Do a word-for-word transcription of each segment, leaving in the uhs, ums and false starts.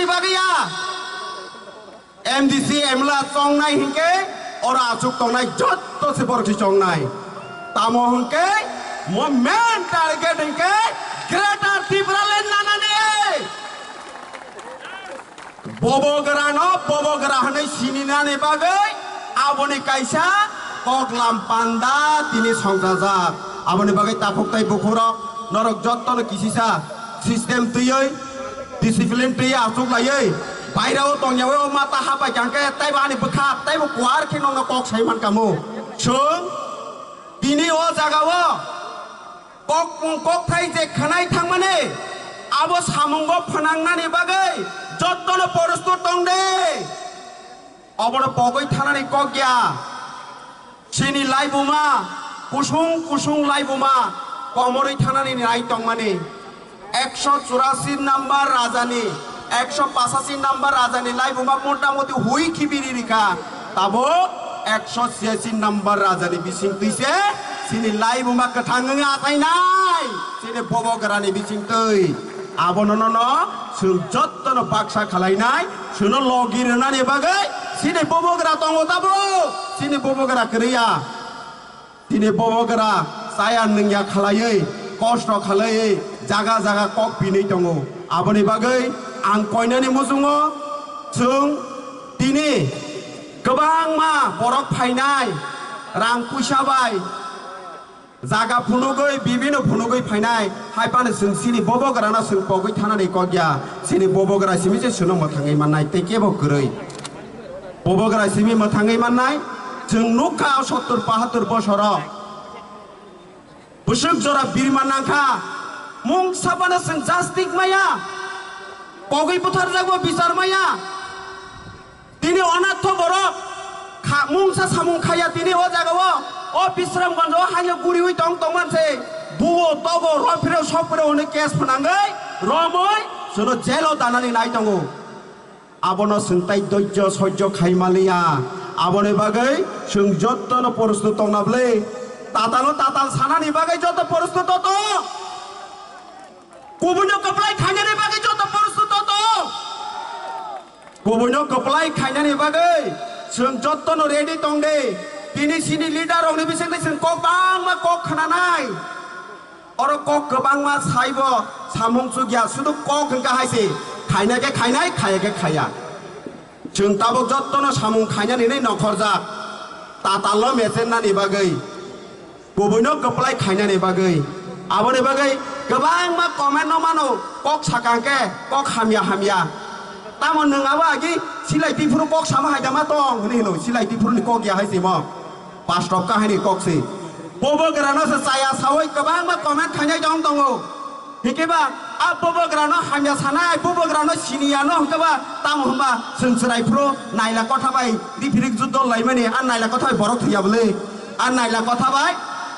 bagwi ya. M D C M L A chongnai hinkhe oro achuk tongnai jotto se borok se chongnai. Tamo hinkhe mo main target hinkhe Greater Tipraland nanani. Bobo grano bobo gra hwnwi sininani bagwi aboni kaisa koklam panda tini songchajak. Aboni bagwi takhuk tai bukhurok norok jottono kisisa system twiwi discipline twiwi achuk laiwi bairao tongyawi o mata hapai kangkhe taibo ani bwkha taibo kuar khe nokno kok sai mankamo. Chwng tini o jagao kokmung kokthai je khwnai thangmani abo samungo phwnangnani bagwi jottono porostut tong de. Obono pogwi thanani kok ya. Chini laibuma kusung kusung laibuma komorwi thanani nai tongmani. Ekso churasi number rajani, ekso pasasi number rajani laibuma motamoti hui khibiri rikha. Tabuk ekso siasi number rajani bising twi se chini laibuma kwthang wngwi achainai. Chini bobo grani bising twi. Abono nono chwng jottono baksa khalainai, chwngno logi rwnani bagwi chini bobo gra tongo tabuk. Chini bobo gra kwrwi ya. Tini bobo gra chaya nungya khalaiwi, kosto khalaiwi, jaga jaga kok pinwi tongo. Aboni bagwi ang koinani muchungo chwng tini kwbangma borok phainai, rang puisa bai, jaga phunugwi, bibino phunugwi phainai, hai phano chwng chini bobo grano chwng pogwi thanani kok ya, chini bobo gra simi se chwngno mwthangwi mannai tei kebo kwrwi. Bobo gra simi mwthangwi mannai, chwng nukha o sottor bahattor bosoro. Bwswk jora birma nangkha, mungsa phano chwng jastik maya, kogwi butharjakbo bichar maya. Tini onatho borok kha-, mungsa samung khaya tini o jagao, o Bisramganjo o haino guriwi tong tongman se, buo togo rophiro sopiro hwnwi case phnangwi romwi chwngno jailo danani nai tongo. Abono chwng tai doijjo soijjo khai manliya. Aboni bagwi chwng jottono porostut tongna bwle. Tatalo tatal sanani bagwi jotto porostut to tong. Kubuino kwplai khainani bagwi jotto porostut to tong. Kubuino kwplai khainani bagwi chwng jottono ready tong de. Tini chini leader rokni bisingtwi chwng kok bangma kok khnanai. Oro kok kwbangma saibo samung chukya, sudu kok hwnkha hai se, khaina khe khainai, khaya khe khaya. Chwng tabuk jottono samung khainani hinwi nokhorjak, tatalno mechennani bagwi, kubuino kwplai khainani bagwi. Aboni bagwi kwbangma comment no mano, kok sakang khe kok hamya hamya. Tamo nwng abo agi silai tiphuru kok sama hai da ma tong hwnwi hino, silai tiphuruni kok ya hai se mo. Pas top kahini kok se. Bobo grano se chaya sawi kwbangma comment khainai tong tongo. Hikhe ba a bobo grano hamya sanai, bobo grano siniya no hwnkhe ba tamo hwnba chwng chwrai phuru naila kotha bai riphirik juddo laimani, a naila kotha bai borok thwiya bwle. A naila kotha bai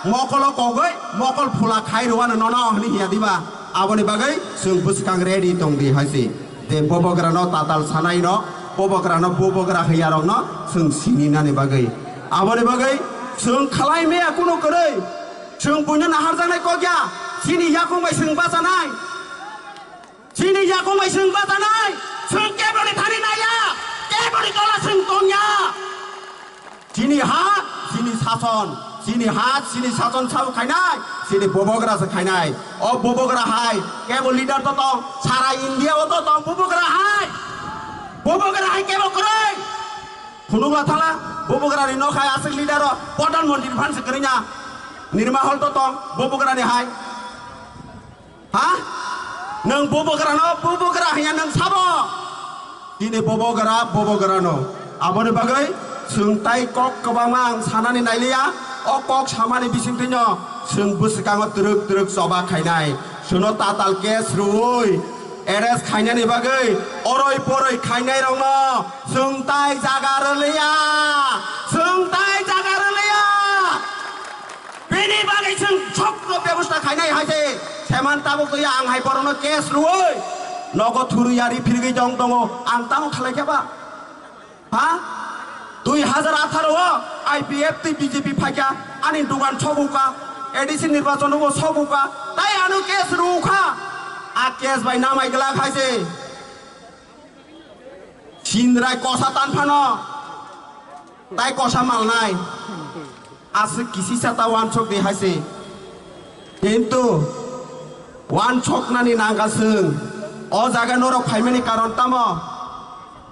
mokolo kogwi mokol phula khai rwano nono hwnwi hiya diba. Aboni bagwi chwng bwskang ready tong di hai se. Je bobo grano tatal sanai no, bobo grano bobo gra hwya rok no chwng sini nani bagwi. Aboni bagwi chwng khalai maya kunu kwrwi. Chwng buino naharjaknai kok ya. Chini yakung bai chwng bachanai. Chini yakung bai chwng bachanai. Chwng keboni thani naiya. Keboni tola chwng tongya. Chini ha, chini sason, chini ha, chini sason sabo khainai, chini bobogra se khainai. O bobogra hai, kebo leader to tong, sara India o to tong, bobogra hai. Bobogra hai kebo kwrwi. Phunukla thala, bobogra ni nok hai aswk leader o, Pradhan Mantri phan se kwrwi na. Nirma hol to tong, bobogra ni hai. Ha? Nwng bubugrano bubugra hwnya nwng sabo? Tini bubugra bubugrano. Aboni bagwi chwng tai kok kwbangma ang sanani nailiya. O kok samani bisingtwino chwng bwskango twrwk twrwk choba khainai. Chwngno tatal case rwui arrest khainani bagwi oroi poroi khainairokno chwng tai jaga rwliya. Chwng tai jaga rwliya. Bini bagwi chwng sokno bebosta khainai hai se. Seman tabuk twi ang hai borokno case rwui nogo thurwi yari phirigwi tong tongo. Ang tamo khalai khe ba? Ha? Dui hazar atharo o I P F twi B J P phaikha, ani dugan sobuka, A D C nirbachon o sobuka, tai ano case rwkha. A case bai namai glak hai se. Sindrai kosa tan phano, tai kosa malnai. Aswk kisisa ta wansok di hai se. Kintu wansoknani nangkha chwng. O jaga norok phaimani karon tamo?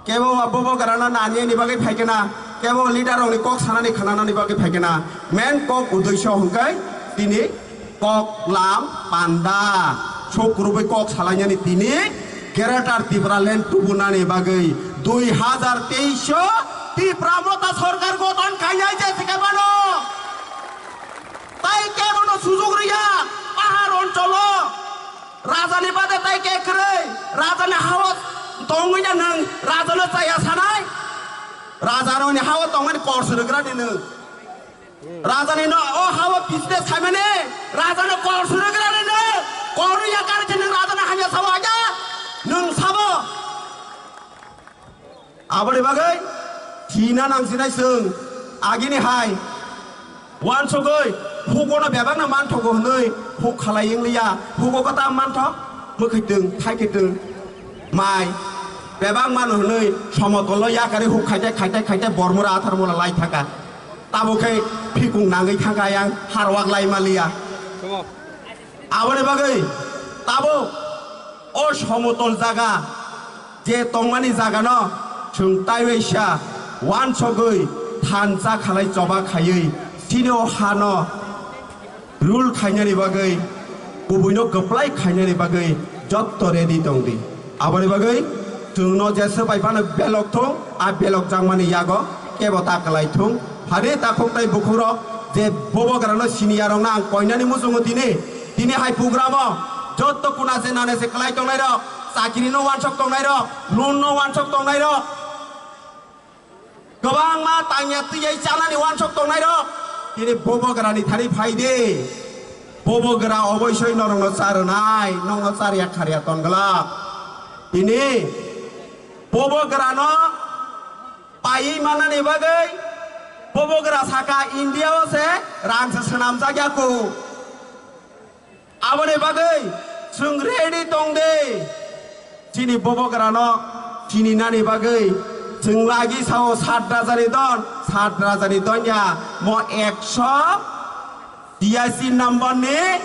Kebo ba bobo grana nani ni bagwi phaikena, kebo leader rokni kok sanani khananani bagwi phaikena. Main kok uddesho hwnkhe tini kok lam panda. Sok kwrwngwi kok salainani tini Greater Tipraland tubunani bagwi dui hazar teis o Tipra Motha Sarkar gothon khainai je thike mano. Tai kebono sujug rwya, pahar oncholo rajani bade tai ke kwrwi, rajani hao tongwi na nwng rajano chaya sanai, rajarokni hao tongmani kor swrwgrani nwng. Rajani no o hao business khaimani, rajano kor swrwgrani nwng, kor rwya karwi se nwng rajano hamya sabo aja, nwng sabo. Aboni bagwi thina nangsinai chwng agini hai wansugwi hugono bebakno manthogo hwnwi huk khalai wngliya, hugo kwtal manthok mwkhwitwng thaikitwng mai bebak mano hwnwi somotolo yakarwi huk khaite khaite khaite bormura atharmula lai thaka. Tabuk khe phikung nangwi thangkha yang harwak lai maliya. Aboni bagwi tabuk o somotol jaga je tongmani jagano chwng taiwaisa wansogwi thansa khalai choba khaiwi chini o hano rule khainani bagwi, kubuino kwplai khainani bagwi jotto ready tongdi. Aboni bagwi chwngno jesa bai phano belok thung, a belok jakmani yago kebo ta kwlai thung. Hari takhuk tai bukhukrok je bobo grano senior rokno ang koinani muchungo tini, tini hai programo jotto kuna se nane se kwlai tongnai rok, chakiri no wansok tongnai rok, loan no wansok tongnai rok, kwbangma tangya tiyai chanani wansok tongnai rok, tini bobo grani thani phai di. Bobo gra oboisoi norokno charwnai, nokno charya kharya tongglak. Tini bobo grano paiwi manani bagwi bobo gra saka India o se rang se swnamjak ya kho. Aboni bagwi chwng ready tong de. Chini bobo grano chini nani bagwi chwng lagi sao sat rajani don, sat rajani don ya mo ekso tiyaisi number ni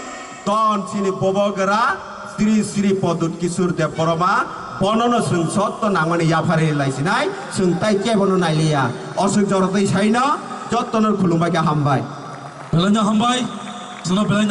don chini bobo gra Sri Sri Pradyut Kishore Debbarma, bonono chwng jotto nangmani yaphari laisinai, chwng tai kebono nailiya. Oswk jorotwi saino jottono khulumbai khe hambai. Belai no hambai, chwngno belai no